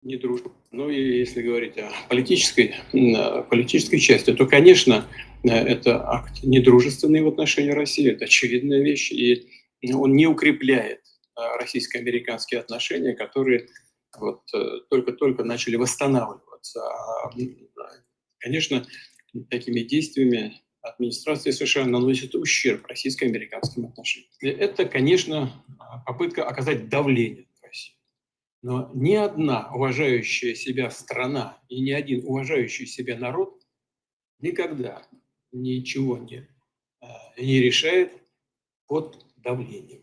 недружественный. Ну и если говорить о политической, м, э, политической части, то, конечно, э, это акт недружественный в отношении России, это очевидная вещь, и он не укрепляет э, российско-американские отношения, которые вот э, только-только начали восстанавливаться. А, м, Конечно, такими действиями администрация С Ш А наносит ущерб российско-американским отношениям. И это, конечно, а, попытка оказать давление на Россию. Но ни одна уважающая себя страна и ни один уважающий себя народ никогда ничего не, э, не решает под давлением.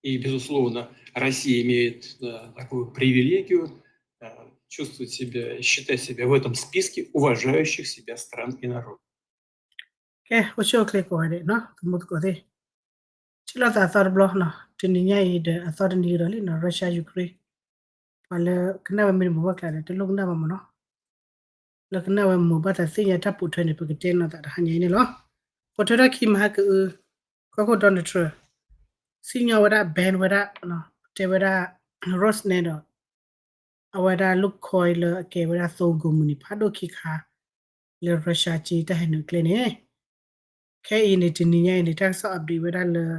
И, безусловно, Россия имеет э, такую привилегию э, чувствовать себя, считать себя в этом списке уважающих себя стран и народов. ကဲ အိၣ်ဆူၣ်အိၣ်ချ့ကိးဂၤဒဲးနီၤ သမူသကိးသ့ၣ်, ထံၣ်လိာ်သးအသီတဘျီနီၤ, တနံၤညါအံၤဒီးအသီတနံၤကဒီးလံနီၤ Russia Ukraine ပှၤလၢကနၣ်ဝဲမ့ၢ်တမုာ်ဘၣ်ကျါဒီး တလိၣ်ကနၣ်ဘၣ်မးနီၤ, လၢကနၣ်ဝဲမုာ်ဘၣ်သးသ့ၣ်ညါတၢ်ပိာ်ထွဲန့ၣ် ပကတဲနီၤသးတဟါညါအံၤန့ၣ်လီၤ. ပိာ်ထွဲထီၣ်ခံမဟါကအု ကီၢ်ခိၣ် Donald Trump စံၣ်ညီၣ်ဝဲဒၣ် ban ဝဲဒၣ် တဲဝဲဒၣ် Rosneft ဒီး အဝဲဒၣ် Lukoil လၢအကဲဝဲဒၣ်သိကိးမုၢ်နံၤဖးဒိၣ်ခံခါ လၢ Russia က့တၢ်ဟဲနုာ်ကျဲန့ၣ်, ခဲအံၤန့ၣ် တနံၤညါအံၤန့ၣ် တၢ်ကစီၣ် update ဝဲဒၣ်လၢ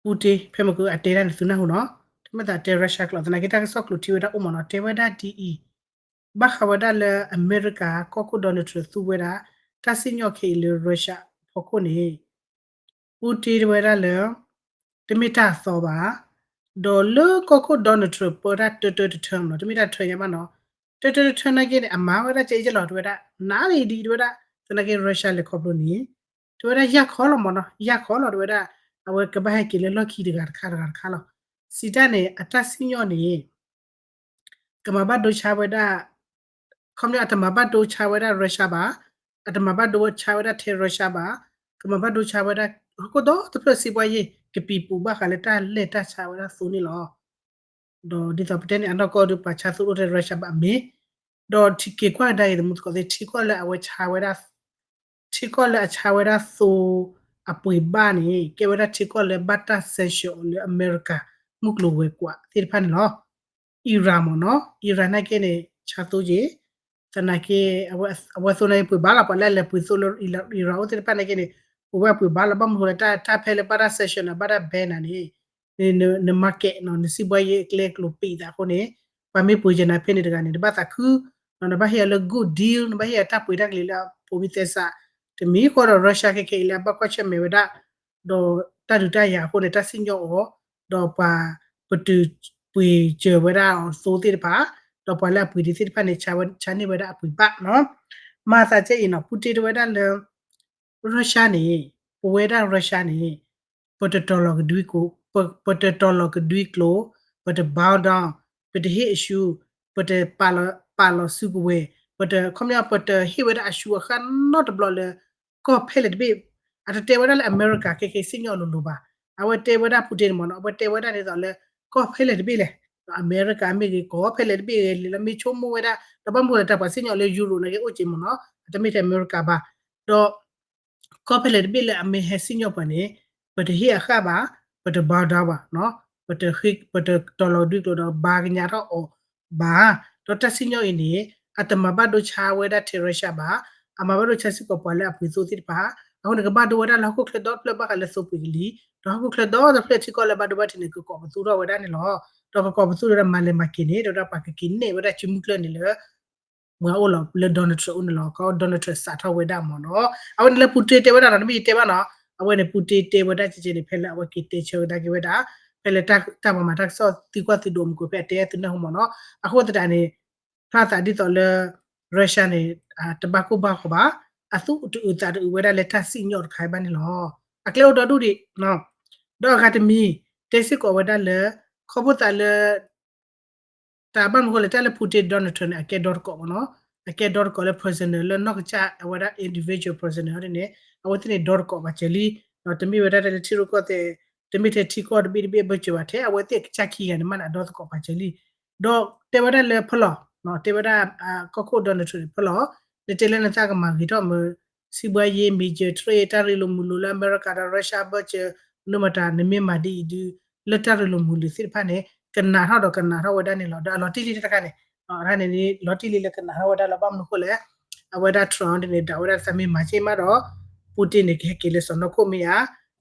Putin ဖဲမ့ၢ်ကအတဲဒၣ်န့ၣ်သုနၢ်ဟူနီၤ, တမ့ၢ်သးတဲ Russia ကျိာ် သနာ်က့တၢ်ကစီၣ်ကျိာ်ထံၣ်ဝဲဒၣ်အိၣ်မးနီၤ, တဲဝဲဒၣ်ဒ်အံၤ, ဘၣ်ဃးဝဲဒၣ်လၢအမဲရကၤကီၢ်ခိၣ် Donald Trump သူဝဲဒၣ် တၢ်စံၣ်ညီၣ်ခဲအံၤလၢ Russia ဖီခိၣ်န့ၣ် Putin တဲဝဲဒၣ်လၢ တမ့ၢ်တၢ်အသီဘၣ်, ဒီးလၢကီၢ်ခိၣ် Donald Trump ပၢတၢ်တၢတၢတထၢမးနီၤ, တမ့ၢ်တၢ်တထၢညါဘၣ်နီၤ, တၢတၢတထၢနာ်က့န့ၣ် အမၤဝဲဒၣ်ကဲအံၤကဲလီၤ တဲဝဲဒၣ်, နးလံဒ်တဲဝဲဒၣ်, သနာ်က့ Russia လဲၤခီဖျိန့ၣ်, တဲဝဲဒၣ်ယၢ်ခီလီၤမးနီၤ, ယၢ်ခီလီၤ တဲဝဲဒၣ်, အဝဲကဘၣ်ဟဲက့ၤလၢလီၢ်ခံတဂၤတခါတဂၤတခါလီၤ. စံးတၢ်န့ၣ် အတၢ်စံၣ်ညီၣ်န့ၣ် ကမၤဘၣ်ဒိဆါဝဲဒၣ်, ခီပညီအတမၤဘၣ်ဒိဆါဝဲဒၣ် Russia ဘၣ်, အတမၤဘၣ်ဒိဆါဝဲဒၣ်ထဲ Russia ဘၣ်, ကမၤဘၣ်ဒိဆါဝဲဒၣ် ဟီၣ်ခိၣ်ဒီတဖျၢၣ်စံးပှၤယ့ၢ် ကပံၤပူၤဘၣ်ဃးလၢတၢ်လဲၢ်တၢ်ဆါဝဲဒၣ်သိန့ၣ်လီၤ. ဒီးဒ်သိးပတဲန့ၣ် အနီၢ်ကီၢ်ဒီးပှၤဆါသိအိၣ်ထဲ Russia ဘၣ်အမ့ၢ်, ဒီးထံက့ၤကွၢ်ကဒါအံၤ သမူသကိးသ့ၣ် ထံကီၢ်လၢအဝဲဆါဝဲဒၣ် ထံကီၢ်လၢအဆါဝဲဒၣ်သိအပှ့ၤဘၣ်န့ၣ် ကဲဝဲဒၣ်ထံကီၢ်လၢဘၣ်တၢ် sanction အီၤလၢအမဲရကၤ မုၢ်ကျိၤဝဲၤကွာ်သ့ၣ်တဖၣ်န့ၣ်လီၤ. Iran မ့ၢ်နီၤ, Iran နာ်က့န့ၣ် ဆါသိက့ၤ, သနာ်က့ အဝဲသိနာ်က့ပှ့ၤဘၣ်လီၤ, ပှၤလၢအလဲၤပှ့ၤသိလၢ Iran အိၣ်သ့ၣ်တဖၣ်နာ်က့န့ၣ် ပှ့ၤဝဲပှ့ၤဘၣ်လီၤ, ဘၣ်မနုၤဃိလၢတၢ် တၢ်ဖဲလၢဘၣ်တၢ် sanction နၤ ဘၣ်တၢ် ban နၤန့ၣ် န market နီၤ နစံးဘှါယ့ၢ်အကျဲကျိၤပံးသးအဃိန့ၣ် ပှၤမ့ၢ်ပှ့ၤက့ၤနၤဖဲန့ၣ်တဂၤန့ၣ် နဘၣ်သးခု, နဘၣ်ဟ့ၣ်အီၤလၢ good deal, နဘၣ်ဟ့ၣ်အီၤတၢ်ပှ့ၤတၢ်ကလံၤလၢအဖိမံသဲစး, တမံၤဃီဒီး Russia ခဲခဲအံၤလၢအဘၣ်ကွၢ်ဆၢၣ်မဲာ်ဝဲဒၣ်, ဒီးတၢ်ဒုးတၢ်ယၤအဃိန့ၣ် တၢ်စံၣ်ညီၣ်အီၤ, ဒီးပှၤပတုာ်ပှ့ၤစၢၤဝဲဒၣ်အီၤသိသ့ၣ်တဖၣ်, ဒီးပှၤလၢအပှ့ၤဒံးသ့ၣ်တဖၣ်န့ၣ် ဆါန့ၢ်ဝဲဒၣ်အပှ့ၤဘၣ်နီၤ. မၤသးကဲအံၤနီၤ Putin တဲဝဲဒၣ်လၢ Russia န့ၣ်, ပဝဲဒၣ် Russia န့ၣ် ပတတီၤလီၤကဒွံကျိၤ, ပ, ပတတီၤလီၤကဒွံကျိၤ, ပတ bow down, ပတဟ့ၣ်အရှူ, ပတပာ်လီၤ, ပာ်လီၤစုကဝဲၤ, ပတ, ခီပညီ ပတဟ့ၣ်ဝဲဒၣ်အရှူအဃၣ်နီတဘျီလၢ ကီၢ်ဖဲလဲၣ်တဘ့ၣ်, အတတဲဝဲဒၣ်လၢအမဲရကၤခဲခဲစံၣ်ညီၣ်အီၤလိၤလိၤဘၣ်. အဝဲတဲဝဲဒၣ် Putin န့ၣ်မ့ၢ်နီၤ, အဝဲတဲဝဲဒၣ်ဒ်သိးလၢ ကီၢ်ဖဲလဲၣ်တဘ့ၣ်လဲၣ်, အမဲရကၤမ့ၢ်ဂ့ၤ ကီၢ်ဖဲလဲၣ်တဘ့ၣ်ဂ့ၤ လံာ်လီၤမ့ၢ်ဆိကမိၣ်ဝဲဒၣ်, ဒီးဘၣ်မနုၤဃိလၢတၢ်ပှၤစံၣ်ညီၣ်လၢ Europe နာ်က့အိၣ်က့ၤမ့ၢ်နီၤ, အတမ့ၢ်ထဲအမဲရကၤဘၣ်. ဒီး ကီၢ်ဖဲလဲၣ်တဘ့ၣ်လၢအမ့ၢ်ဟဲစံၣ်ညီၣ်ပှၤန့ၣ် ပတဟ့ၣ်အဃၣ်ဘၣ်, ပတ bow down ဘၣ်, ပတ, ပတတီၤလီၤဒွံကျိၤဒီးဘါကညးထီၣ်အီၤဘၣ်. ဒီးတၢ်စံၣ်ညီၣ်အံၤန့ၣ် အတမၤဘၣ်ဒိဆါဝဲဒၣ်ထဲ Russia ဘၣ်, အမၤဘၣ်ဒိဆါစ့ၢ်ကီးပှၤလၢအပှ့ၤသိသ့ၣ်တဖၣ်, အဃိန့ၣ် ကဘၣ်ဒိဝဲဒၣ်လၢဟီၣ်ခိၣ်ချၢဒီတဖျၢၣ်ဘၣ်ဃးလၢသိပှ့ၤကလံၤ, ဒီးဟီၣ်ခိၣ်ချၢဒီတဖျၢၣ်ထံကီၢ်လၢဘၣ်ဒိဘၣ်ထံးန့ၣ် ကကိးပသူထီၣ်ဝဲဒၣ်န့ၣ်လီၤ. ဒီးကကိးပသူထီၣ်ဝဲဒၣ်မၤလဲၤမၤက့ၤန့ၣ် တဲဝဲဒၣ်ပှၤကက့ၤနဲၣ်ဝဲဒၣ်စုမုၢ်ကျၢၢ်န့ၣ်လၢ မၤအိၣ်လီၤလၢ Donald Trump အိၣ်န့ၣ်လီၤ. ကီး Donald Trump စးထီၣ်ဝဲဒၣ်မ့ၢ်နီၤ. အဝဲန့ၣ်လၢ Putin တဲဝဲဒၣ်နီၤ, တမ့ၢ်ယတဲဘၣ်နီၤ. အဝဲန့ၣ် Putin တဲဝဲဒၣ်ကဲကဲန့ၣ် ဖဲလၢအဝဲက့ၤတဲဆၢကဒါက့ၤဝဲဒၣ် ဖဲလၢတၢ်ပှၤမၤတၢ်ကစီၣ်သံကွၢ်သုဒိၣ်မုၢ်ကိၣ်ဖဲအတဲသုနၢ်ဟူမ့ၢ်နီၤ. အဃိသတးန့ၣ် ဖျါသးဒ်သိးလၢ Russia န့ၣ် တဘၣ်ကိၢ်ဘၣ်ဂီၤဘၣ်, အသူၣ်တအုးသးတအုးဝဲဒၣ်လၢတၢ်စံၣ်ညီၣ်တခါအံၤဘၣ်န့ၣ်လီၤ. အကျဲအိၣ်ဒီဒူၣ်ဒံး ဒီးအဂၤတမံၤ တဲစ့ၢ်ကီးဝဲဒၣ်လၢ ခီဖျိသးလၢ တၢ်ဘၣ်မနုၤဃိလဲၣ် တၢ်လၢ Putin Donald Trump န့ၣ် အကဲဒီတကိးမ့ၢ်နီၤ, အကဲဒီတကိးလၢ prisoner လၢနီၢ်ကစၢ်အဝဲဒၣ် individual prisoner န့ၣ် အဝဲသ့ၣ်န့ၣ်ဒီတကိးပာ်စၢၤလံ, တမ့ၢ်ဝဲဒၣ်တၢ်လၢထံရူၢ်ကီၢ်သဲး, တမ့ၢ်ထဲထံကီၢ်တဘ့ၣ်တဘ့ၣ်အဘၢၣ်စၢၤဘၣ် ထဲအဝဲသ့ၣ်ကစၢ်ခံဂၤန့ၣ်မးန့ၣ် အဒီသကိးပာ်စၢၤလံ. ဒီးတဲဝဲဒၣ်လၢဖီလီၤ, တဲဝဲဒၣ် ကီၢ်ခိၣ် Donald Trump န့ၣ် ဖီလီၤ, နတဲလၢနသးကမၤဂ့ၤထီၣ်မ့ၢ် စံးဘှါယ့ major trade တၢ်ရ့လိာ်မုာ်လိာ်လၢအမဲရကၤဒီး Russia ဘၢၣ်စၢၤ နမတၤ နမ့ၢ်မၤဒ်အံၤဒုး လၢတၢ်ရ့လိာ်မုာ်လိာ်သ့ၣ်တဖၣ်န့ၣ် ကနးထီၣ်ဒီးကနးထီၣ်ဝဲဒၣ်န့ၣ်လီၤ. ဒီးအလီၤတံၢ်လံတခါန့ၣ်, အန့ၣ်န့ၣ် လီၤတံၢ်လံလၢကနးထီၣ်ဝဲဒၣ်လၢ ဘၣ်မနုၤဃိလဲၣ်, အဝဲဒၣ် Trump န့ၣ် ဒၣ်ဝဲဒၣ်သးမ့ၢ်မၤက့မးဒီး Putin န့ၣ် ကဟဲက့ၤလၢစီၢ်နီၤခိၣ်မ့ၢ်ဧါ,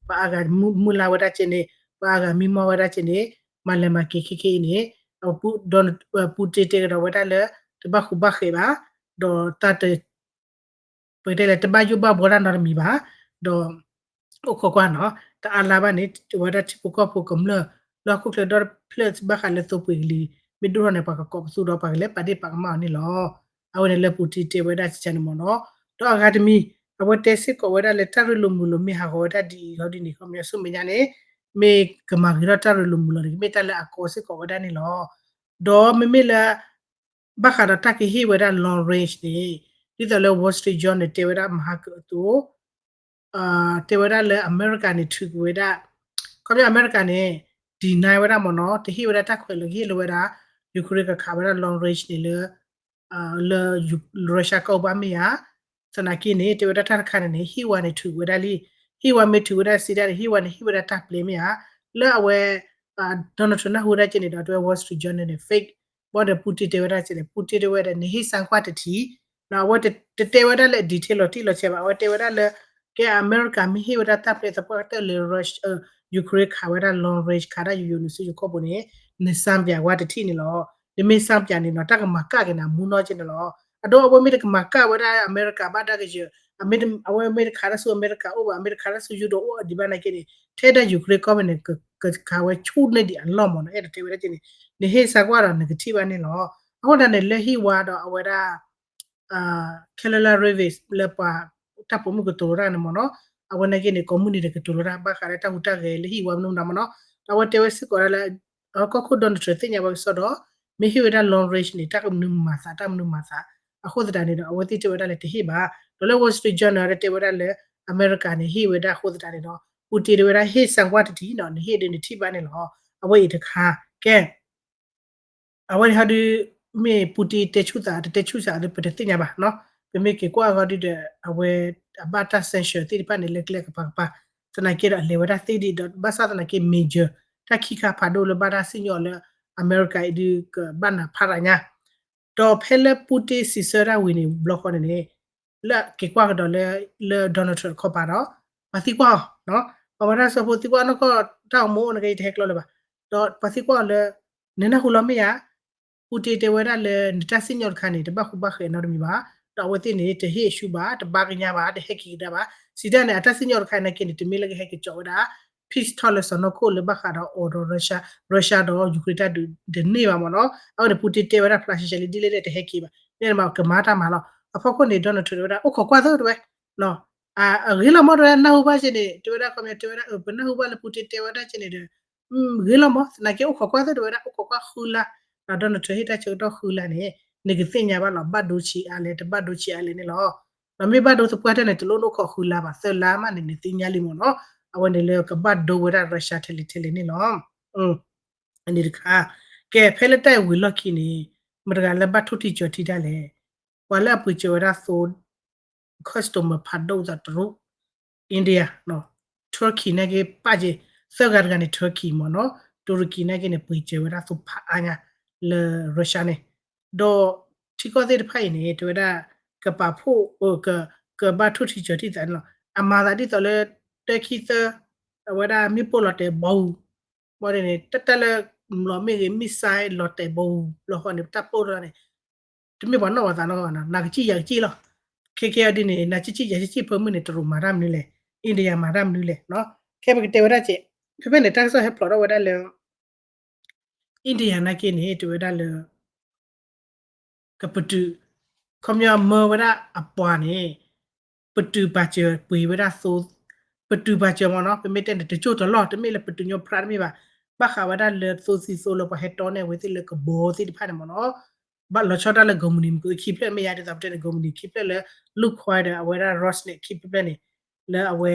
ပှၤအါဂၤမုၢ်လၢ်ဝဲဒၣ်က့န့ၣ်, ပှၤအါဂၤမံမီၢ်ဝဲဒၣ်က့န့ၣ်, မၤလဲၤမၤက့ၤခဲခဲအံၤန့ၣ်, Putin တဲကဒီးဝဲဒၣ်လၢ တဘၣ်ဃူဘၣ်ဃဲးဘၣ်, ဒီးတၢ်တ ပတဲလဲၣ် တဘၣ်ယိၣ်ဘၣ်ဘှီတၢ်နီတမံၤဘၣ်, ဒီး အိၣ်ခိးကွၢ်နီၤ, တအါလါဘၣ်န့ၣ် ဝဲဒၣ်ထံဖိကီၢ်ဖိကမျၢၢ် လၢဟီၣ်ခိၣ်ချၢဒီတဖျၢၣ်ဘၣ်ဃးလၢသိပှ့ၤကလံၤ မ့ၢ်ဒိၣ်ထီၣ်န့ၣ် ပှၤကကိးပသူဒီးပှၤကလဲၤပာ်ဒ့ၣ်ပာ်ကမၣ်အီၤန့ၣ်လီၤ. အဝဲန့ၣ်လၢ Putin တဲဝဲဒၣ်ကန့ၣ်မ့ၢ်နီၤ, ဒီးအဂၤတမံၤ အဝဲတဲစ့ၢ်ကီးဝဲဒၣ်လၢတၢ်ရ့လိာ်မုာ်လိာ်မ့ၢ်ဟးဂီၤဝဲဒၣ်ဒ်အံၤလီၤဒ်န့ၣ် ခီပညီဆူမဲာ်ညါန့ၣ် မ့ၢ်ကမၤဂ့ၤထီၣ်တၢ်ရ့လိာ်မုာ်လိာ်န့ၣ် ကမ့ၢ်တၢ်လၢအကီစ့ၢ်ကီးဝဲဒၣ်န့ၣ်လီၤ. ဒီးမ့မ့ၢ်လၢ ဘၣ်ဃးဒီးတၢ်ကဟ့ၣ်ဝဲဒၣ် long range န့ၣ်, ဒ်သိးလၢ Wall Street Journal တဲဝဲဒၣ်မဟါကအသိး, တဲဝဲဒၣ်လၢအမဲရကၤန့ၣ် ထုးကွံာ်ဝဲဒၣ်, ခီပညီအမဲရကၤန့ၣ် deny ဝဲဒၣ်မ့ၢ်နီၤ, တဟ့ၣ်ဝဲဒၣ်တၢ်ခွဲးလၢကဟ့ၣ်လီၤဝဲဒၣ် Ukraine ကခးဝဲဒၣ် long range န့ၣ်လၢ လၢ Russia ကီၢ်ဘၣ်မ့ၢ်ဧါ, သနာ်က့န့ၣ် တဲဝဲဒၣ်တၢ်တခါန့ၣ်န့ၣ် ဟံၣ်ဝါန့ၣ်ထုးဝဲဒၣ်လံ, ဟံၣ်ဝါမ့ၢ်ထုးဝဲဒၣ်စံးဒၣ်န့ၣ် ဟံၣ်ဝါန့ၣ် ဟ့ၣ်ဝဲဒၣ်တၢ်ပျဲမ့ၢ်ဧါ, လၢအဝဲ Donald Trump နၢ်ဟူဝဲဒၣ်က့န့ၣ်ဒီး တဲဝဲ Wall Street Journal န့ၣ် fake, ဘၣ်ဒီး Putin တဲဝဲဒၣ်က့န့ၣ် Putin တဲဝဲဒၣ် နဟ့ၣ်စၣ်ကွၢ်တထံၣ်, အဝဲတတဲဝဲဒၣ်လၢ detail လီၤတံၢ်လီၤဆဲးဘၣ်, အဝဲတဲဝဲဒၣ်လၢ ကဲအမဲရကၤမ့ၢ်ဟ့ၣ်ဝဲဒၣ်တၢ်ပျဲသပှၢ်ကတၢၢ်လၢ Ukraine ခးဝဲဒၣ် long range ခးဒၣ်ယိယိနုာ်ဆူယခီၣ်ပူၤန့ၣ် နစၢ်ပၠးဝဲတထံၣ်န့ၣ်လီၤ. နမ့ၢ်စၢ်ပၠးန့ၣ်နီၤ တၢ်ကမၤကၣ်က့ၤနၤမူနီၢ်က့န့ၣ်လီၤ. အဒိ အဝဲမ့ၢ်တကမၤကၣ်ဝဲဒၣ်အမဲရကၤဘၣ်ဒၣ်ကယၢၤ, အဝဲမ့ၢ်တခးတၢ်ဆူအမဲရကၤအိၣ်ဘၣ်, အမ့ၢ်တခးတၢ်ဆူယူဒိၣ်အိၣ်ဒံးဘၣ်နာ်က့န့ၣ် ထဲဒၣ် Ukraine ကီၢ်မ့ၢ်န့ၣ် ကခးဝဲဆူန့ၢ်ဒံးအလီၢ်မ့ၢ်နီၤ, အဲၣ်ဒိးတဲဝဲဒၣ်က့န့ၣ် နဟ့ၣ်စၣ်ကွၢ်ဒီးနကထံၣ်ဘၣ်န့ၣ်လီၤ. အဃိသတးန့ၣ် လၢဟံၣ်ဝါဒီးအဝဲဒၣ် Kalela Rivas လၢပှၤတၢ်ပိာ်မုၣ်ကတိၤလီၤတၢ်န့ၣ်မ့ၢ်နီၤ, အဝဲနာ်က့န့ၣ် ကိးမုၢ်နံၤဒီးကတိၤလီၤတၢ်ဘၣ်ဃးလၢတၢ်ဟူးတၢ်ဂဲၤလၢဟံၣ်ဝါမနုၤမတၤမ့ၢ်နီၤ, ဒီးအဝဲတဲဝဲစ့ၢ်ကီးဒၣ်လၢ ကီၢ်ခိၣ် Donald Trump သ့ၣ်ညါဝဲကစီဒီး မ့ၢ်ဟ့ၣ်ဝဲဒၣ် long range န့ၣ် တၢ်ကမနုၤမၤသး တၢ်မနုၤမၤသး, အဃိသတးန့ၣ်ဒီး အဝဲသ့ၣ်တဲဝဲဒၣ်လၢတဟ့ၣ်ဘၣ်, ဒီးလၢ Wall Street Journal တဲဝဲဒၣ်လၢ အမဲရကၤန့ၣ် ဟ့ၣ်ဝဲဒၣ်အဃိသတးန့ၣ်ဒီး Putin တဲဝဲဒၣ်ဟ့ၣ်စၣ်ကွၢ်တထံၣ်နီၤ နဟ့ၣ်ဒီးနထံၣ်ဘၣ်န့ၣ်လီၤ. အဝဲအံၤတခါ, ကဲ အဝဲန့ၣ်ဟီဒုး မ့ၢ် Putin တဲဆူၣ်သး တတဲဆူၣ်သး ပတသ့ၣ်ညါဘၣ်နီၤ, ပမ့ၢ်က့ၤကွၢ်အဂီၢ်ဒုးဒီး အဝဲ အဘၣ်တၢ် sanction သ့ၣ်တဖၣ်န့ၣ် လၢကျဲကပၤကပၤ, သနာ်က့ဒီးအလဲၤဝဲဒၣ်သ့ဒံးဒီး ဘၣ်ဆၣ်သနာ်က့ major တၢ်ခံခါဖးဒိၣ်လၢဘၣ်တၢ်စံၣ်ညီၣ်လၢ အမဲရကၤအံၤဒုးကဘၣ်နၤဖးရၤညါ ဒီးဖဲလၢ Putin စံးဆၢတၢ်ဝံၤန့ၣ် ဘျီဃီန့ၣ်န့ၣ် လၢက့ၤကွၢ်ကဒီးလၢ လၢ Donald Trump တခီပၤဒီး ပှၤသံကွၢ်အီၤ, ပှၤဝဲဒၣ်ဆၢဖိသံကွၢ်နီၢ်ကီၢ်တၢ်အိၣ်မူအိၣ်န့ၣ်က့ ယတဟဲကျီလၢၤဘၣ်, ဒီးပှၤသံကွၢ်အီၤလၢ နနၢ်ဟူလီၤမ့ၢ်ဧါ, Putin တဲဝဲဒၣ်လၢနတၢ်စံၣ်ညီၣ်တခါန့ၣ် တဘၣ်ဃူဘၣ်ဃဲးနီတမံၤဘၣ်, ဒီးအဝဲသ့ၣ်န့ၣ် တဟ့ၣ်အရှုံးဘၣ်, တဘါကညါဘၣ်, တဟဲက့ၤကဒါဘၣ်, စံးတၢ်န့ၣ် အတၢ်စံၣ်ညီၣ်တခါနာ်က့န့ၣ် တမ့ၢ်လၢကဟဲက့ၤကၠီးဝဲဒၣ် peace talk လၢစီၢ်နီၤခိၣ်လၢဘၣ်ဃးဒီးအိၣ်ဒီး Russia ဒီး Ukraine တၢ်ဒုးတန့ၢ်ဘၣ်မ့ၢ်နီၤ, အဝဲန့ၣ် Putin တဲဝဲဒၣ်ဖျါရှဲရှဲလံ ဒ်လဲၣ်ဒ်လဲၣ်တဟဲက့ၤဘၣ်, န့ၣ်မ့ၢ်ကမၤတၢ်မၤလီၤ, အဖီခိၣ်န့ၣ် Donald Trump တဲဝဲဒၣ် အိၣ်ခိးကွၢ်သုတဲဝဲ အဂ့ၤလီၤမ့ၢ်တဲဝဲဒၣ် နၢ်ဟူဘၣ်က့န့ၣ် တဲဝဲဒၣ်ခီပညီတဲဝဲဒၣ် ပနၢ်ဟူဘၣ်လၢ Putin တဲဝဲဒၣ်က့န့ၣ်ဒီး ဂ့ၤလီၤမ့ၢ် သနာ်က့အိၣ်ခိးကွၢ်သုတဲဝဲဒၣ် အိၣ်ခိးကွၢ်ဃုလါ, ဒီး Donald Trump ဟ့ၣ်တၢ်ဆၢကတီၢ်ဃုလါန့ၣ် နကသ့ၣ်ညါဘၣ်လီၤ ဘၣ်ဒိဆံးအါလဲၣ် တဘၣ်ဒိဆံးအါလဲၣ်န့ၣ်လီၤ, ဒီးမ့ၢ်ဘၣ်ဒိသပှၢ်တၢၢ်န့ၣ် တလိၣ်နအိၣ်ခိးဃုလါဘၣ် သၢလါမးန့ၣ် နသ့ၣ်ညါလံမ့ၢ်နီၤ, အဝဲန့ၣ်လၢကဘၣ်ဒိဝဲဒၣ် Russia ထဲလဲၣ်ထဲလဲၣ်န့ၣ်လီၤ. အန့ၣ်တခါ, ကဲ ဖဲလၢတၢ်အံၤဝံၤလီၢ်ခံန့ၣ် မတၤတဂၤလၢဘၣ်ထိၣ်ထံကၠီၤထံတၢ်လဲၣ်, ပှၤလၢအပှ့ၤစၢၤဝဲဒၣ်သိ customer ဖးဒိၣ်သးတရူး India, Turkey နာ်က့ပာ်က့ၤ သၢဂၤတဂၤန့ၣ် Turkey မ့ၢ်နီၤ, Turkey နာ်က့န့ၣ် ပှ့ၤစၢၤဝဲဒၣ်သိဖးအါညါလၢ Russia န့ၣ်, ဒီးထံကီၢ်သ့ၣ်တဖၣ်အံၤန့ၣ် တဲဝဲဒၣ် ကပာ်ဖှိၣ် ကဘၣ်ထိၣ်ထံကၠီၤထံသးန့ၣ်လီၤ, အမၤသးဒ်သိးလၢ တၢ်ခံသၢ အဝဲဒၣ်မ့ၣ်ပိၢ်လီၤတဲာ်ဘီဝူၤ ဘၣ်န့ၣ် တၢ်လၢ လီၤမ့ၢ်ဂ့ၤ missile လီၤတဲာ်ဘီဝူၤ လီၤဃီန့ၣ် တၢ်ပိၢ်လီၤန့ၣ် တမ့ၢ်ပှၤနီၣ်ပှၤသးနီၣ်ဘၣ်နီၤ, နကစံၣ်ယၤကစံၣ်လီၤ, ခဲကဲအဒ်န့ၣ် နကစံၣ်ယၤကစံၣ်ဖၢမုၢ်န့ၣ် တရူးမၤတၢ်မနုၤလဲၣ်, India မၤတၢ်မနုၤလဲၣ်, ခဲပကတဲဝဲဒၣ်ကဲ, ဖဲဖဲန့ၣ် တၢ်ကစီၣ်ဟဲဖျိးထီၣ်ဝဲဒၣ်လၢ India နာ်က့န့ၣ် တဲဝဲဒၣ်လၢ ကပတုာ်, ခီပညီမၢဝဲဒၣ်အပှၤန့ၣ် ပတုာ်ပာ်စၢၤပှ့ၤဝဲဒၣ်သိ, ပတုာ်ပာ်စၢၤမ့ၢ်နီၤ, ပမ့ၢ်တဲန့ၣ် တကၠိၢ်တလီၢ် တမ့ၢ်လၢပတုာ်ညီဖြးတမ့ၢ်ဘၣ်, ဘၣ်ဃးဝဲဒၣ်လၢသိသံသိလၢပှၤဟဲတီန့ၢ်အဝဲသ့ၣ်လၢကဘီသ့ၣ်တဖၣ်န့ၣ်မ့ၢ်နီၤ, ဘၣ်လီၤဆီဒၣ်လၢ ကုမ္ပဏီ မ့ၢ်ခံဖျၢၣ်မ့ၢ်ယါဒ်သိးပတဲန့ၣ် ကုမ္ပဏီ ခံဖျၢၣ်လၢ Lukoil ဒီးအဝဲဒၣ် Rosneft ခံဖျၢၣ်န့ၣ် လၢအဝဲ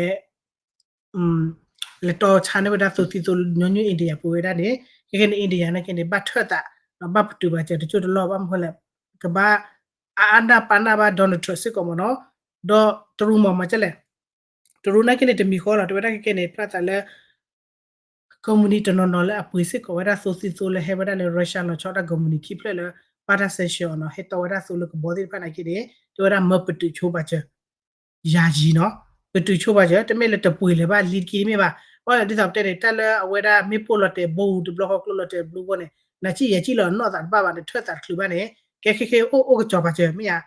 လဲၤတီဆါန့ၢ်ဝဲဒၣ်သိသံသိညီနုၢ် India ပူၤဝဲဒၣ်န့ၣ်, ခဲကဲန့ၣ် India နာ်က့န့ၣ် ဘၣ်ထၢၣ်သး, ဘၣ်ပတုာ်ပာ်စၢၤတကၠိၢ်တလီၢ် ဘၣ်မနုၤဃိလဲၣ်, ကဘၣ် အါအါနၢ်ပာ်နၢ်ဘၣ် Donald Trump စ့ၢ်ကီးမ့ၢ်နီၤ, ဒီးတရူးမ့ၢ်မ့ၢ်ကဲလဲၣ်, တရူးနာ်က့န့ၣ် တမံၤဃီလီၤ တဲဝဲဒၣ်ခဲကဲန့ၣ် ဖျါသးလၢ ကုမ္ပဏီတနီၤနီၤလၢအပှ့ၤစ့ၢ်ကီးဝဲဒၣ်သိသံသိလၢဟဲဝဲဒၣ်လၢ Russia လီၤဆီဒၣ်တၢ်ကုမ္ပဏီခံဖျၢၣ်လၢ ဘၣ်တၢ် sanction အီၤနီၤ ဟဲတီဝဲဒၣ်သိလၢကဘီသ့ၣ်တဖၣ်နာ်က့န့ၣ် တဲဝဲဒၣ်မၢပတုာ်ဆိပာ်စၢၤ ယၤယံၤနီၤ ပတုာ်ဆိပာ်စၢၤ တမ့ၢ်လၢတပှ့ၤလၢၤဘၣ်လံတက့ၢ်တမ့ၢ်ဘၣ် ဘၣ်လၢဒ်သိးပတဲန့ၣ် တၢ်လၢအဝဲဒၣ်မ့ၣ်ပိၢ်လီၤတဲာ်ဘိတဘျီဃီကျိလီၤတဲာ်ဘျုးဘိန့ၣ် နၤစံၣ်ယၤစံၣ်လီၤနီၣ်သးတဘၣ်ဘၣ် နထၢၣ်သးတချုးဘၣ်န့ၣ် ကဲခဲခဲအိၣ်အိၣ်ကစီၤပာ်စၢၤမ့ၢ်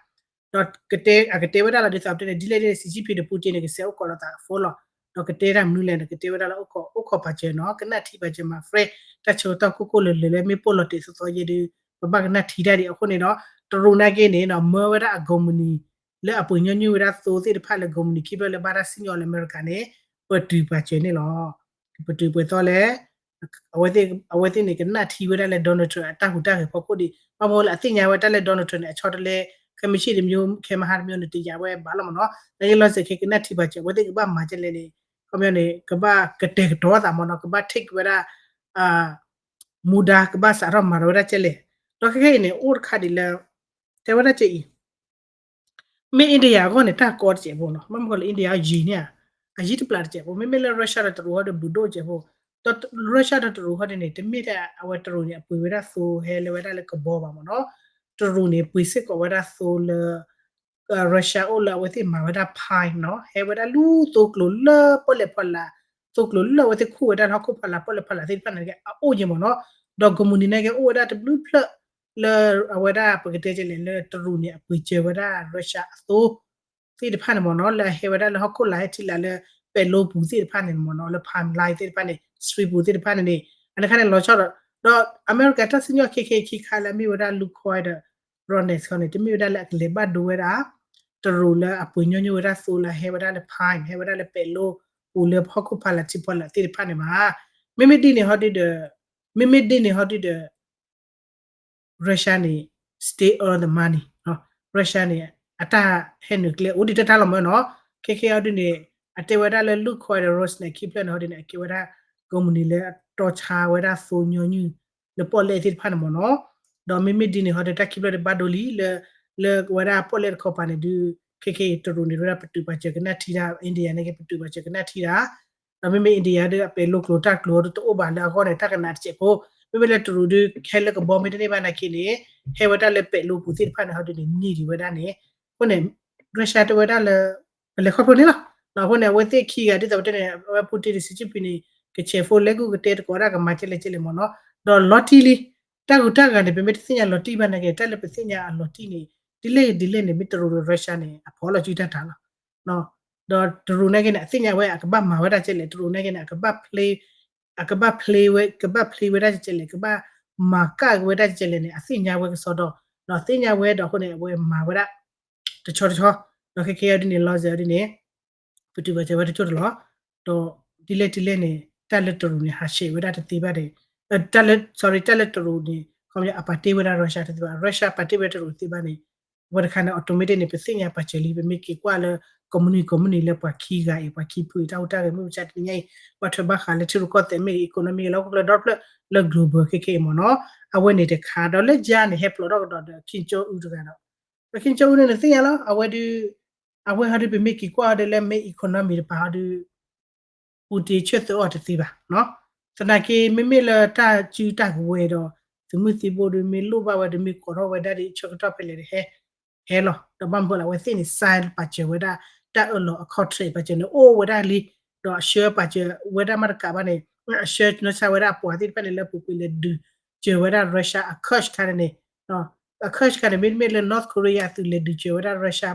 ဧါ ဒီးကတဲအကတဲဝဲဒၣ်လီၤဒ်သိးပတဲန့ၣ် ဒ်လဲၣ်ဒ်လဲၣ် Xi Jinping ဒီး Putin န့ၣ် ကစဲးအိၣ်ကိးလိာ်သးအ phone လီၤ ဒီးကတဲတၢ်မနုၤလဲၣ်န့ၣ် ကတဲဝဲဒၣ်လၢအိၣ်ခိး အိၣ်ခိးပာ်စၢၤနီၤ ကနၣ်ထံပာ်စၢၤမး friend တၢ်ဆၢကတီၢ်ကိၢ်ကိၢ်လၢၤလၢၤလၢမ့ၣ်ပိၢ်လီၤတဲာ်သီသီယဲဒုး ပဘၣ်ကနၣ်ထံတၢ်ဒံးအဃိန့ၣ်ဒီး တရူးနာ်က့န့ၣ်နီၤ မၢဝဲဒၣ်အ company လၢအပှ့ၤညီနုၢ်ဝဲဒၣ်သိသ့ၣ်တဖၣ်လၢ company ခံဖျၢၣ်လၢဘၣ်တၢ်စံၣ်ညီၣ်လၢအမဲရကၤန့ၣ် ပတုာ်ပာ်စၢၤန့ၣ်လီၤ ပတုာ်ပှဲၤသီလဲၣ် အဝဲသ့ၣ်န့ၣ် ကနၣ်ထံဝဲဒၣ်လၢ Donald Trump အတၢ်ဟူးတၢ်ဂဲၤဖီခိၣ်ဒံး ဘၣ်မနုၤလၢအသ့ၣ်ညါဝဲတၢ်လၢ Donald Trump န့ၣ် အဆီတလဲ ခဲမုၢ်ဆ့ၣ်တမျိုး ခဲမုၢ်ဟါတမျိုးန့ၣ် တယာ်ဝဲဘၣ်လီၤမ့ၢ်နီၤ နာ်က့လီၤစဲးခဲကနၣ်ထံပာ်စၢၤ အဝဲသ့ၣ်ကဘၣ်မၤကဲလဲၣ်န့ၣ် ခီပညီန့ၣ် ကဘၣ်ကတဲာ်ကတီၤသးမ့ၢ်နီၤ ကဘၣ် take ဝဲဒၣ် မူဒါ ကဘၣ်စးထီၣ်မၤထီၣ်ဝဲဒၣ်ကဲလဲၣ် ဒီးခဲခဲအံၤန့ၣ် အိၣ်တခါဒ်လၢ တဲဝဲဒၣ်ကဲအံၤ မ့ၢ် India အဂီၢ်န့ၣ် တၢ်ကီတစဲးဖိနီၤ ဘၣ်မနုၤဃိလၢ India အယံၤန့ၣ်ဧါ အယံၤတပျးတစဲးဖိ မ့မ့ၢ်လၢ Russia ဒီးတရူးဟီဒီးဘူးဒိၣ်စဲးဖိ ဒီး Russia ဒီးတရူးဟီဒ်န့ၣ် တမ့ၢ်ထဲအဝဲတရူးန့ၣ် အပှ့ၤဝဲဒၣ်သိဟဲလၢဝဲဒၣ်လၢကဘီဘၣ်မ့ၢ်နီၤ တရူးန့ၣ် ပှ့ၤစ့ၢ်ကီးဝဲဒၣ်သိလၢ Russia အိၣ်လၢအဝဲသ့ၣ်မၤဝဲဒၣ် pipe နီၤ ဟဲဝဲဒၣ်လၢသိကျိၤလၢပီၣ်လဲၣ်ဖီလာ် သိကျိၤလၢအဝဲသ့ၣ်ခူၣ်ဝဲဒၣ်လၢဟီၣ်ခိၣ်ဖီလာ် ပီၣ်လဲၣ်ဖီလာ်သ့ၣ်တဖၣ်န့ၣ် အအိၣ်က့ၤမ့ၢ်နီၤ ဒီး company နာ်က့အိၣ်ဝဲဒၣ်တဘျုးဖျၢၣ် လၢအဝဲဒၣ်ပကတဲကဲလဲၣ်လၢတရူးန့ၣ် အပှ့ၤစၢၤဝဲဒၣ် Russia အသိ သ့ၣ်တဖၣ်န့ၣ်မ့ၢ်နီၤ လၢအဟဲဝဲဒၣ်လၢဟီၣ်ခိၣ်လာ်ဟဲထံလာ်လၢပဲာ်လိပူၤသ့ၣ်တဖၣ်န့ၣ်မ့ၢ်နီၤ လၢ pipeline သ့ၣ်တဖၣ်န့ၣ် Strait ပူၤသ့ၣ်တဖၣ်န့ၣ်န့ၣ် အန့ၣ်ခါန့ၣ်လီၤဆီဒီး ဒီးအမဲရကၤတၢ်စံၣ်ညီၣ်ခဲခဲခံခါလၢအမ့ၢ်ဝဲဒၣ် Lukoil ဒီး Rosneft ခီန့ၣ် တမ့ၢ်ဝဲဒၣ်လၢအကလဲၤဘၣ်ဒိဝဲဒၣ် တရူးလၢအပှ့ၤညီနုၢ်ဝဲဒၣ်သိလၢဟဲဝဲဒၣ်လၢ pipe ဟဲဝဲဒၣ်လၢပဲာ်လိပူၤလၢဟီၣ်ခိၣ်ဖီလာ်ထံဖီလာ်သ့ၣ်တဖၣ်န့ၣ်ဘၣ် မ့မ့ၢ်ဒ်န့ၣ်ဟီဒုဒီး မ့မ့ၢ်ဒ်န့ၣ်ဟီဒုဒီး Russia န့ၣ် still earn the money Russia န့ၣ် အတၢ်ဟဲနုာ်ကျဲအိၣ်ဒံးတၢ်တၢ်လီၤမ့ၢ်နီၤ ခဲခဲအီၤဒ်န့ၣ် အတဲဝဲဒၣ်လၢ Lukoil ဒီး Rosneft ခံဖျၢၣ်န့ၣ်ဟီဒ်န့ၣ် အကဲဝဲဒၣ် company လၢအတီဆါဝဲဒၣ်သိညီနုၢ် လၢပီၣ်လဲၣ်သ့ၣ်တဖၣ်န့ၣ်မ့ၢ်နီၤ ဒီးမ့မ့ၢ်ဒ်န့ၣ်ဟီဒုတၢ်ခံဖျၢၣ်ဒုးဘၣ်ဒိလံလၢ လၢဝဲဒၣ်ပီၣ်လဲၣ်တခီပၤန့ၣ်ဒုး ခဲခဲအံၤတရူးန့ၣ် ဝဲဒၣ်ပတုာ်ပာ်စၢၤကနၣ်ထံတၢ် India န့ၣ်က့ၤပတုာ်ပာ်စၢၤကနၣ်ထံတၢ် ဒီးမ့မ့ၢ်အ့ဒံယါဒီးအပဲာ်လိကျိၤတၢ်ကျိၤအီၤတအိၣ်ဘၣ်လၢအဂီၢ်န့ၣ် တၢ်ကနးတစဲးဖိ မ့မ့ၢ်လၢတရူးဒုး ဟဲလၢကဘီမ့ၢ်တန့ၢ်ဘၣ်နာ်က့န့ၣ် ဟဲဝဲဒၣ်လၢပဲာ်လိပူၤသ့ၣ်တဖၣ်န့ၣ်ဟီဒုန့ၣ် န့ၢ်ဒံးဝဲဒၣ်န့ၣ် အဃိန့ၣ် Russia တဲဝဲဒၣ်လၢ ပလဲၤခီဖျိန့ၣ်လီၤ. အဃိန့ၣ် အဝဲသ့ၣ်ခံဂၤဒ်သိးပတဲန့ၣ် အဝဲ Putin ဒီး Xi Jinping န့ၣ် ကဆဲးဖိလဲကုၢ်ကတဲသကိးဒၣ်ကမၤကဲလဲၣ်ကဲလဲၣ်မ့ၢ်နီၤ ဒီးလီၤတံၢ်လံ တၢ်ဂုၤတၢ်ဂၤန့ၣ် ပမ့ၢ်တသ့ၣ်ညါလီၤတံၢ်ဘၣ်နာ်က့ တၢ်လၢပသ့ၣ်ညါအလီၤတံၢ်န့ၣ် ဒ်လဲၣ်ဒ်လဲၣ်န့ၣ် မ့ၢ်တရူးဒီး Russia န့ၣ် အဖီၣ်လီၤစုတၢ်တၢ်လီၤ. ဒီးတရူးနာ်က့န့ၣ် အသ့ၣ်ညါဝဲအကဘၣ်မၤဝဲဒၣ်ကဲလဲၣ် တရူးနာ်က့န့ၣ် အကဘၣ် play အကဘၣ် play ဝဲ ကဘၣ် play ဝဲဒၣ်ကဲလဲၣ် ကဘၣ်မၤကၣ်ဝဲဒၣ်ကဲလဲၣ်န့ၣ် အသ့ၣ်ညါဝဲကစီဒီ ဒီးသ့ၣ်ညါဝဲဒီးအဃိန့ၣ် အဝဲမၤဝဲဒၣ် တဆီတဆီ ဒီးခဲကဲအီၤဒ်န့ၣ် လီၤစဲၤအီၤဒ်န့ၣ် ပတုာ်ပာ်စၢၤဝဲတကၠိၢ်တလီၢ် ဒီးဒ်လဲၣ်ဒ်လဲၣ်န့ၣ် တၢ်လၢတရူးန့ၣ် ဟးဆှဲးဝဲဒၣ်တသ့ဘၣ်ဒီး တၢ်လၢ sorry တၢ်လၢတရူးန့ၣ် ခီပညီအပာ်တ့ၢ်ဝဲဒၣ် Russia တသ့ဘၣ် Russia ပာ်တ့ၢ်ဝဲတရူးတသ့ဘၣ်န့ၣ် အဝဲတခါန့ၣ် automatic န့ၣ် ပသ့ၣ်ညါပာ်စၢၤလံ ပမ့ၢ်က့ၤကွၢ်လၢ ကိးမုၢ်နံၤကိးမုၢ်နံၤလၢပှၤခံဂၤအံၤ ပှၤခံဖုအံၤ တၢ်ဟူးတၢ်ဂဲၤမုၢ်မဆါတနံၤညါအံၤ ဘၣ်ထွဲဘၣ်ဃးလၢထံရူၢ်ကီၢ်သဲး မ့ၢ်ဂ့ၤ economy ဂ့ၤ လၢဟီၣ်ခိၣ်ချၢဒီဖျၢၣ်လၢ global ခဲကဲအံၤမ့ၢ်နီၤ အဝဲန့ၣ်တခါ ဒီးလၢယါန့ၣ် ဟဲပျီၣ်ထီၣ်ကဒီးဒီး Kim Jong Un တဂၤဒီး ဒီး Kim Jong Un န့ၣ် နသ့ၣ်ညါလီၤ အဝဲဒုး အဝဲဟီဒုးပမ့ၢ်က့ၤကွၢ်အီၤဒီးလၢ မ့ၢ် economy တပၤဟီဒုး Putin ဆၢသၢအီၤတသ့ဘၣ် သနာ်က့ မ့မ့ၢ်လၢတၢ်စုတၢ်ကဝဲၤဒီး သုးမုၢ်သံဘိဒုး မ့ၢ်လိၣ်ဘၣ်ဝဲဒီး မ့ၢ်ကိးထီၣ်ဝဲဒၣ်ဒီး ဆၢကတီၢ်ဖဲလဲၣ်ဒီး ဟဲ ဟဲလီၤ ဒီးဘၣ်မနုၤဃိလၢအဝဲသ့ၣ်န့ၣ် sign ပာ်စၢၤဝဲဒၣ် တၢ်အၢၣ်လီၤအ contract ပာ်စၢၤန့ၣ် အိၣ်ဝဲဒၣ်လံ ဒီးအဆှၢပာ်စၢၤဝဲဒၣ်မးတကးဘၣ်န့ၣ် အဆှၢနီၢ်ဆါဝဲဒၣ်အပှၤသ့ၣ်တဖၣ်န့ၣ် လၢပူၤကွံာ်လဲၤဒုးစၢၤဝဲဒၣ် Russia အ cash ခါန့ၣ်န့ၣ် အ cash ခါန့ၣ် မ့တမ့ၢ်လၢ North Korea သုးလဲၤဒုးစၢၤဝဲဒၣ် Russia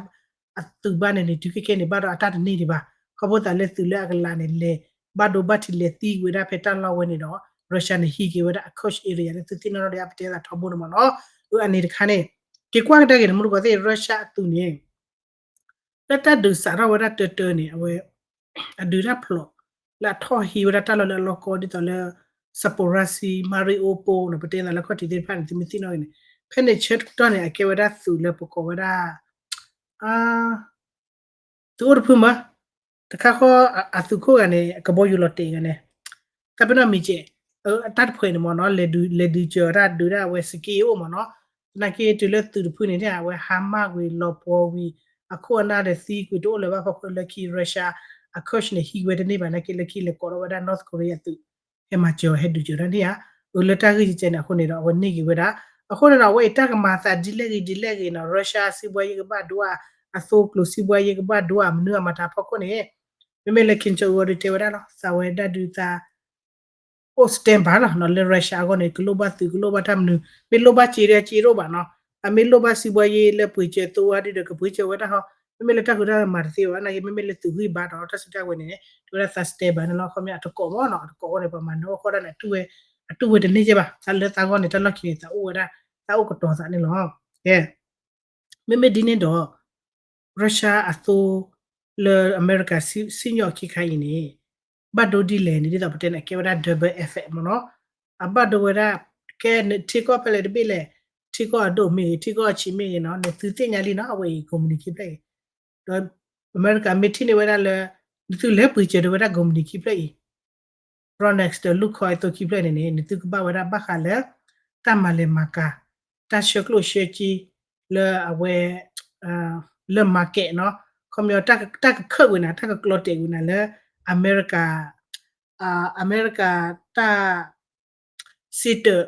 အသုးဘၣ်န့ၣ်န့ၣ် တုၤခဲကဲန့ၣ် ဘၣ်ဒီးအတၢ်တန့ၢ်ဒံးဘၣ် ခီဖျိသးလၢသုးလၢအကလးန့ၣ် လဲၤဘၣ်ဒိဘၣ်ထံးလဲၤသံဝဲဒၣ်ဖဲတၢ်လီၢ်ဝဲန့ၣ်ဒီး Russia န့ၣ် ဟံးက့ၤဝဲဒၣ်အ cash area လၢသုသ့ၣ်နီၣ်ထီၣ်ဒီးအပတဲသးထီဘိန့ၣ်မ့ၢ်နီၤ အန့ၣ်တခါန့ၣ် က့ၤကွၢ်ကဒါက့ၤန့ၣ် မူတကိးသ့ၣ် Russia အသုးန့ၣ် လၢတၢ်ဒုးစးထီၣ်ဝဲဒၣ်တၢတၢန့ၣ် အဝဲ အဒုးတၢ်ဖျိး လၢအထီၣ်ဟံးဝဲဒၣ်တၢ်လီၢ်လၢအလီၢ်ကီဒ်သိးလၢ Zaporizhzhia Mariupol န့ၣ် ပတဲသးလၢခီၣ်ထံးသ့ၣ်တဖၣ်န့ၣ် သုမ့ၢ်သ့ၣ်နီၣ်ဂ့ၤန့ၣ် ဖဲန့ၣ်ဆၢကတီၢ်န့ၣ် အကဲဝဲဒၣ်သုးလၢပကိးဝဲဒၣ် သုးအိၣ်တဖုမး တခါဃီ အသုးခိၣ်ဂၤန့ၣ် အကဘီယူၤလီၤတဲာ်ဂၤန့ၣ် တၢ်ပနီၣ်မံၤကဲး အတၢ်တဖှဲးန့ၣ်မ့ၢ်နီၤ လဲၤဒုးစၢၤတၢ်ဒုးဒၣ်အဝဲစက့အိၣ်မ့ၢ်နီၤ သနာ်က့တုၤလၢသုးတဖုန့ၣ် အဝဲဟါမၢ်ဝံၤလီၤပှီၤဝံၤ အခိၣ်အနၢ်ဒီးသံကွံာ်တအိၣ်လၢၤဘၣ်ဖီခိၣ်လၢခံ Russia အ cash န့ၣ် ဟံးဝဲတန့ၢ်ဘၣ်နာ်က့လၢခံလဲၤကိးထီၣ်ဝဲဒၣ် North Korea သုး ဟဲမၤစၢၤအီၤ ဟဲဒုးစၢၤတၢ်န့ၣ်ဧါ. အၢ လၢတၢ်ဂ့ၢ်ကဲန့ၣ် အဃိန့ၣ်ဒီး အဝဲန့ၢ်က့ၤဝဲဒၣ်. အဃိန့ၣ်ဒီး အဝဲအံၤတၢ်ကမၤသးဒ်လဲၣ်ဂ့ၤဒ်လဲၣ်ဂ့ၤနီၤ Russia စံးဘှါယ့ကဘၣ်ဒိဧါ, အသိကျိၤစံးဘှါယ့ကဘၣ်ဒိဧါ, မနုၤအမၤတၢ်ဖီခိၣ်န့ၣ် မ့မ့ၢ်လၢ Kim Jong Un အီၤဒုးတဲဝဲဒၣ်လီၤ သးဝဲဒၣ်ဒုးသး အိၣ် stand by လီၤနီၤ လၢ Russia အဂီၢ်န့ၣ် ကလိၣ်ဘၣ်သုး ကလိၣ်ဘၣ်တၢ်မနုၤ မ့ၢ်လိၣ်ဘၣ်စ့ဒီးစ့ရိၣ်ဘၣ်နီၤ အမ့ၢ်လိၣ်ဘၣ်စံးဘှါယ့လၢပှ့ၤစၢၤသိဝဲဒၣ်ဒီး ကပှ့ၤစၢၤဝဲဒၣ်ဟီ မ့မ့ၢ်လၢတၢ်ဃုတၢ်မၤတသ့ဘၣ် နာ်က့ မ့မ့ၢ်လၢသုးဂံၢ်ဘါဒီးတၢ်စုတၢ်ဝဲန့ၣ် တဲဝဲဒၣ်သး stand by န့ၣ်လီၤ ခီပညီအတကိးမ့ၢ်နီၤ အတကိးအဂီၢ်န့ၣ် ပှၤမၤနၢၤအိၣ်ဃီဒၣ်န့ၣ် အတူၢ်ဝဲတန့ၢ်ကဲဘၣ် သးလၢသးဂီၢ်န့ၣ် တၢ်လီၢ်ခံန့ၣ် သးအိၣ်ဝဲဒၣ် သးအိၣ်ကတီၤသးန့ၣ်လီၤ ကဲ မ့မ့ၢ်ဒ်န့ၣ်ဒီး Russia အသိ လၢအမဲရကၤစံၣ်ညီၣ်ခံခါအံၤန့ၣ် ဘၣ်ဒိဒ်လဲၣ်န့ၣ် ဒ်သိးပတဲန့ၣ် အကဲဝဲဒၣ် double effect မ့ၢ်နီၤ အဘၣ်ဒိဝဲဒၣ် ကဲထံကီၢ်ဖဲလဲၣ်တဘ့ၣ်လဲၣ် ထံကီၢ်အဒိၣ်မ့ၢ်ဂ့ၤ ထံကီၢ်အဆံးမ့ၢ်ဂ့ၤနီၤ နသုသ့ၣ်ညါလံနီၤ အဝဲအံၤ ကုမ္ပဏီခံဖျၢၣ်အံၤ ဒီးအမဲရကၤမ့ၢ်ထံၣ်န့ၢ်ဝဲဒၣ်လၢ နသုလဲၤပှ့ၤစၢၤဒီးဝဲဒၣ် ကုမ္ပဏီခံဖျၢၣ်အံၤ Rolex ဒီး Lukoil အသိခံဖျၢၣ်န့ၣ်န့ၣ် နသုကဘၣ်ဝဲဒၣ်ဘၣ်ဃးလၢ တၢ်မၤလဲၤမၤကၤ တၢ်ဆှၢကျိၣ်ဆှၢစ့ လၢအဝဲ လၢ market နီၤ ခီပညီ တၢ်ကခၢၣ်ဝဲနၤ တၢ်ကကျီတဲာ်ဝဲနၤလၢ အမဲရကၤ အမဲရကၤတၢ် sister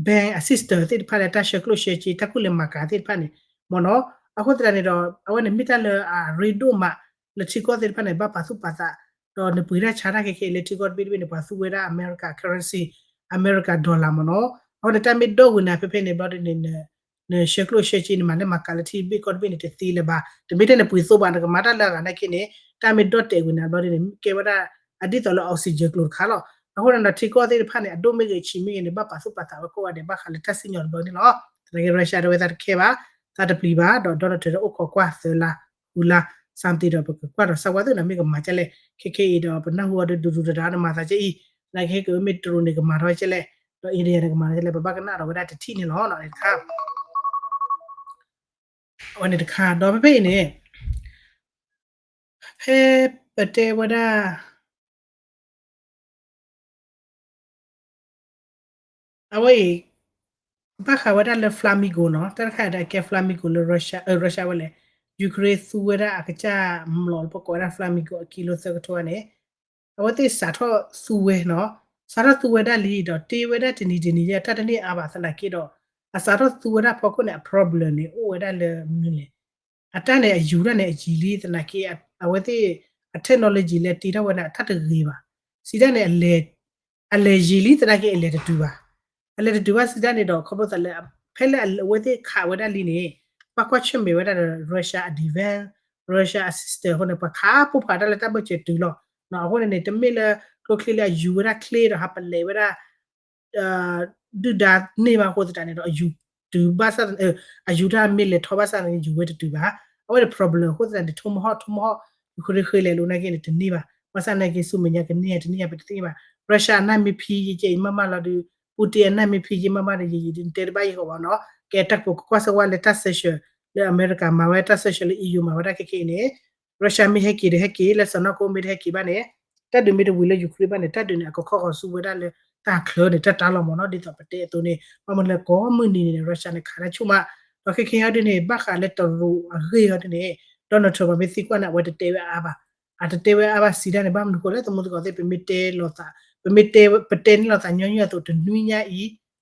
bank အ sister သ့ၣ်တဖၣ်လၢ တၢ်ဆှၢကျိၣ်ဆှၢစ့ တၢ်ကူၣ်လဲၤမၤကၤသ့ၣ်တဖၣ်န့ၣ် မ့ၢ်နီၤ အဃိသတးန့ၣ်ဒီး အဝဲန့ၣ်မ့ၢ်တၢ်လၢအရ့ဒိၣ်မး လၢထံကီၢ်သ့ၣ်တဖၣ်န့ၣ် ဘၣ်ပာ်သူၣ်ပာ်သး ဒီးနပှ့ၤတၢ်ဆါတၢ်ခဲခဲအံၤလၢထံကီၢ်တဘ့ၣ်တဘ့ၣ်န့ၣ် ပှၤသူဝဲဒၣ် America currency America dollar မ့ၢ်နီၤ အဃိန့ၣ် တၢ်မ့ၢ်ဒိၣ်ဝဲနၤဖဲဖဲန့ၣ်ဘျီဒ်န့ၣ် နဆှၢကျိၣ်ဆှၢစ့ နမၤလဲၤမၤကၤလၢထံဘ့ၣ်ကီၢ်တဘ့ၣ်န့ၣ် တသ့လၢၤဘၣ် တမ့ၢ်ထဲန့ၣ်ပှ့ၤသိဘၣ် နကမၤတၢ်လၢအဂၤနာ်က့န့ၣ် တၢ်မ့ၢ်ဒိၣ်တဲာ်ဝဲနၤဘျီဒ်န့ၣ် ကဲဝဲဒၣ် အဒ်သိးလၢ oxygen ကျိၤတခါလီၤ အဃိန့ၣ်ဒီးထံကီၢ်သ့ၣ်တဖၣ်န့ၣ် အဒိၣ်မ့ၢ်ဂ့ၤအဆံးမ့ၢ်ဂ့ၤန့ၣ် ဘၣ်ပာ်သူၣ်ပာ်သးဝဲကိးဂၤဒဲး ဘၣ်ဃးလၢတၢ်စံၣ်ညီၣ်တဘျီန့ၣ်လီၤ သနာ်က့ Russia ဒီးဝဲသးတခဲဘၣ် သးတပျံၤဘၣ် ဒီး Donald Trump ဒီးအိၣ်ခိးကွၢ်သၢလါ ဃုလါ something ဒီးပကကွၢ်ဒီးစၢ်ဝါသ့ၣ်နီၤ မ့ၢ်ကမၤဒ်လဲၣ် ခဲခဲအံၤဒီးပနၢ်ဟူအီၤဒီးဒူဒူတဒါန့ၣ်မၤသးကဲအံၤ သနာ်က့ဟဲက့ၤဝဲမ့ၢ်တရူးန့ၣ်ကမၤထီၣ်ကဲလဲၣ် ဒီး India န့ၣ်ကမၤထီၣ်ကဲလဲၣ် ပဘၣ်ကနၣ်ဒီးဝဲဒၣ်တထံၣ်န့ၣ်လီၤ တခါ အဝဲန့ၣ်တခါ ဒီးဖဲဖဲအံၤန့ၣ် ဖဲပတဲဝဲဒၣ် အဝဲအံၤ ဘၣ်ဃးဝဲဒၣ်လၢ Flamingo နီၤ တၢ်တခါအံၤဒီးအကဲ Flamingo လၢ Russia အ Russia ဝဲလဲၣ် Ukraine သူဝဲဒၣ်အကစၢ်မျိာ်လၢပကိးဝဲဒၣ် Flamingo အကံလိသၢကထိန့ၣ် အဝဲသ့ၣ်စးထီၣ်သူဝဲနီၤ စးထီၣ်သူဝဲဒၣ်လံဒီးတ့ဝဲဒၣ်တနံၤတနံၤ တၢ်တန့ၢ်အါဘၣ်သနာ်က့ဒီး အစးထီၣ်သူဝဲဒၣ်ဖီခိၣ်န့ၣ် အ problem န့ၣ် အိၣ်ဝဲဒၣ်လၢမနုၤလဲၣ် အတၢ်န့ၣ်အယူၤတၢ်န့ၣ်အယံာ်လံသနာ်က့ အဝဲသ့ၣ် အ technology လဲၤတ့ထီၣ်ဝဲန့ၣ် အတၢ်တဂ့ၤဘၣ် စံးတၢ်န့ၣ် အလဲၤယံာ်လံသနာ်က့အလဲၤတတုၤဘၣ် အလဲၤတတုၤဘၣ်စံးတၢ်န့ၣ်ဒီး ခီဖျိသးလၢ ဖဲလၢအဝဲသ့ၣ်ခးဝဲဒၣ်လံန့ၣ် ဘၣ်ကွၢ်ဆၢၣ်မဲာ်ဝဲဒၣ်ဒီး Russia အ defense Russia အ system အဃိန့ၣ် ပှၤခးပိၢ်ဖးတၢ်လၢတၢ်ဘၢၣ်စၢၤတုၤလီၤ အဃိန့ၣ်န့ၣ် တမ့ၢ်လၢ ကျိချံလၢအယူၤဝဲဒၣ်ချ့ဒီးဟးပလဲးဝဲဒၣ် ဒုၣ်ဒါန့ၢ်ဘၣ်အဃိသတးန့ၣ်ဒီး အယူၤတုၤဘၣ်ဆၣ် အယူၤတၢ်မ့ၢ်လဲၤထီၣ်ဘၣ်ဆၣ်န့ၣ် ယူၤဝဲတတုၤဘၣ် အဝဲန့ၣ် problem အဃိသတးန့ၣ် ထိမဟီၣ် ထိမဟီၣ် ယူၤခရ့ဃ့လဲၤလိာ်နာ်က့န့ၣ် တန့ၢ်ဘၣ် ဘၣ်ဆၣ်နာ်က့ ဆူမဲာ်ညါကန့ၢ်တန့ၢ် ပတသ့ၣ်ညါဘၣ် Russia အနၢ်မ့ၢ်ဖံယကဲအံၤမးမးလီၤဒီး Putin အနၢ်မ့ၢ်ဖံယမးမးဒီး ယယံာ်ဒ်နတဲတဘၣ်ယဂီၢ်ဘၣ်နီၤ ကဲတၢ်ကပိာ်ကကွၢ်စၢၤဝဲလၢတၢ် sanction လၢအမဲရကၤမၤဝဲတၢ် sanction လၢ EU မၤဝဲဒၣ်ခဲခဲအံၤန့ၣ် Russia မ့ၢ်ဟဲက့ၤဒီးဟဲက့ၤ လၢစီၤနီၢ်ကအိၣ်မ့ၢ်တဟဲက့ၤဘၣ်န့ၣ် တၢ်ဒုးမ့ၢ်တဝံၤလၢ Ukraine ဘၣ်န့ၣ် တၢ်ဒုးန့ၣ်အကခီၣ်ဃီၤဆူဝဲဒၣ်လၢ တၢ်ချၢန့ၣ် တၢ်တၢ်လီၤမ့ၢ်နီၤ ဒ်သိးပတဲအသိးန့ၣ် ဘၣ်မနုၤလဲၣ်ကိးမုၢ်နံၤန့ၣ် Russia န့ၣ် ခးတၢ်ဆူၣ်မး ဒီးခဲခဲအံၤဒ်န့ၣ် ဘၣ်ဃးလၢတရူးအဂ့ၢ်အီၤဒ်န့ၣ် Donald Trump ပှၤမ့ၢ်သံကွၢ်န့ၣ် အဝဲတတဲဝဲအါဘၣ် အတတဲဝဲအါဘၣ်စံးတၢ်န့ၣ် ဘၣ်မနုၤဃိလဲၣ် သမူသကိးသ့ၣ် ပမ့ၢ်တဲလိာ်သး ပမ့ၢ်တဲ ပတဲန့ၢ်လိာ်သးညီနုၢ်အသိး တနွံညါ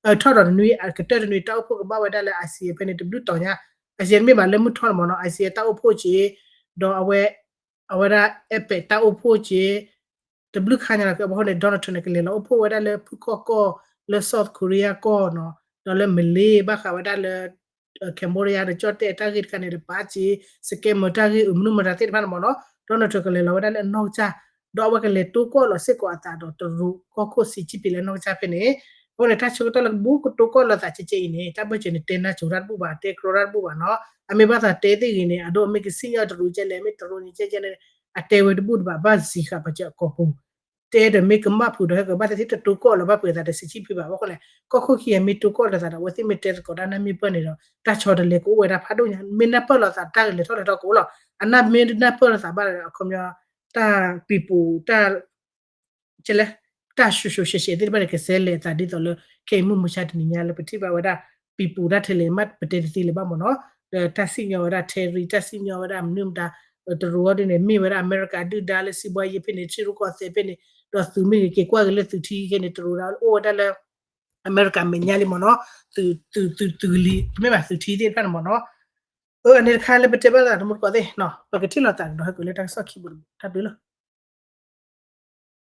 အံၤ ထီၣ်ဒီးတနွံ ကတၢၢ်တနွံ တၢ်အိၣ်ဖှိၣ်ကဘၣ်ဝဲဒၣ်လၢ ASEAN ဖဲန့ၣ် တဘျုးတီၤညါ ASEAN မ့ၢ်ဘၣ်လၢမုၢ်ထီၣ်န့ၣ်မ့ၢ်နီၤ ASEAN တၢ်အိၣ်ဖှိၣ်က့ ဒီးအဝဲ အဝဲဒၣ် APEC တၢ်အိၣ်ဖှိၣ်က့ တဘျုးခါညါလီၤ အဃိန့ၣ် Donald Trump န့ၣ် ကလဲၤလီၤအိၣ်ဖှိၣ်ဝဲဒၣ်လၢဖုခီၣ်ကီၢ် လၢ South Korea ကီၢ်နီၤ ဒီးလၢ Malay ဘၣ်ဃးဝဲဒၣ်လၢ Cambodia ဒီးကၠီၣ်တဲၣ်တၢ်ဂ့ၢ်တခါန့ၣ် ဒီးပာ်စ့ scammer တၢ်ဂ့ၢ် အမနုၤမတၤသ့ၣ်တဖၣ်န့ၣ်မ့ၢ်နီၤ Donald Trump ကလဲၤလီၤဝဲဒၣ်လၢအနီၢ်ကစၢ် ဒီးအဝဲကလဲၤတိကီၢ်လီၤစ့ၢ်ကီးအသးဒီးတရူးကီၢ်ခိၣ် Xi Jinping လၢအနီၢ်ကစၢ်ဖဲန့ၣ် အဃိန့ၣ် တၢ်ဆၢကတီၢ်လၢကဘူးကတိကီၢ်လိာ်သးကဲကဲအံၤန့ၣ် တၢ်ဘၢၣ်စၢၤန့ၣ် တဲနါစိၤတၢ်တဘူၣ်ဘၣ် တဲကြီတၢ်တဘူၣ်ဘၣ်နီၤ အမ့ၢ်ဘၣ်သးတဲသ့ဂ့ၤန့ၣ် အဒိ အမ့ၢ်ကစံၣ်ညီၣ်တရူးကဲလဲၣ် မ့ၢ်တရူးန့ၣ်ကဲကဲန့ၣ် အတဲဝဲတဘူၣ်တဘၣ် ဘၣ်စံးဃာ်ပာ်စၢၤအကိာ်ပူၤ တဲဒီးမ့ၢ်ကမၣ်ဖုးဒီးဟဲကဘၣ်သ့ၣ်သ့ၣ် တတိကီၢ်လီၤဘၣ်ပှဲၤသးဒီး Xi Jinping ဘၣ် အဃိန့ၣ် ကီၢ်ခိၣ်ခံဂၤမ့ၢ်တိကီၢ်လိာ်သးဒီး အဝဲသ့ၣ်မ့ၢ်တဲသကိးတၢ်နၢ်မ့ၢ်ပၢၢ်န့ၣ်ဒီး တၢ်ဆီတလဲကအိၣ်ဝဲဒၣ်ဖးဒိၣ်ညါ မ့ၢ်နၢ်ပၢၢ်လိာ်သးတၢ်ကလဲၤထီၣ်လဲၤထီၣ်ကအိၣ်လီၤ အနၢ်မ့ၢ်နၢ်ပၢၢ်လိာ်သးဘၣ်ဒီး အခီပညီ တၢ်ပံၤပူၤ တၢ် ကဲလဲၣ် တၢ်ရှုံရှုံရှဲရှဲသ့ၣ်တဖၣ်န့ၣ် ကဆဲးလဲၤအသးဒ်သိးလၢ ခဲအံၤမုၢ်မဆါတနံၤညါလၢပထံၣ်ဘၣ်ဝဲဒၣ် ပံၤပူၤတၢ်ထဲလဲၣ်မး ပတဲတသ့လၢၤဘၣ်မ့ၢ်နီၤ ဒီးတၢ်စံၣ်ညီၣ်ဝဲဒၣ် tariff တၢ်စံၣ်ညီၣ်ဝဲဒၣ်မနုၤမတၤ တရူးအီၤဒ်န့ၣ် မ့ၢ်ဝဲဒၣ်အမဲရကၤဒုၣ်ဒါလၢစံးဘှါယ့ဖဲန့ၣ် ထံရူၢ်ကီၢ်သဲးဖဲန့ၣ် ဒီးသုးမ့ၢ်ဂ့ၤ က့ၤကွၢ်က့ၤလၢသုးထံခဲန့ၣ် တရူးဒၣ်အိၣ်ဝဲဒၣ်လၢ အမဲရကၤမဲာ်ညါလံမ့ၢ်နီၤ, သုးသုးသုးသုးကလံၤ တမ့ၢ်ဘၣ်သုးထံသ့ၣ်တဖၣ်န့ၣ်မ့ၢ်နီၤ. အၢ အန့ၣ်တခါလၢပတဲဘၣ်သးတမူတကိးသ့ၣ်နီၤ ပကထံၣ်လိာ်သးကဒီးဟဲကွံာ်လၢတၢ်ကစီၣ်ခံဘိတဘိ တၢ်ဘျုးလီၤ.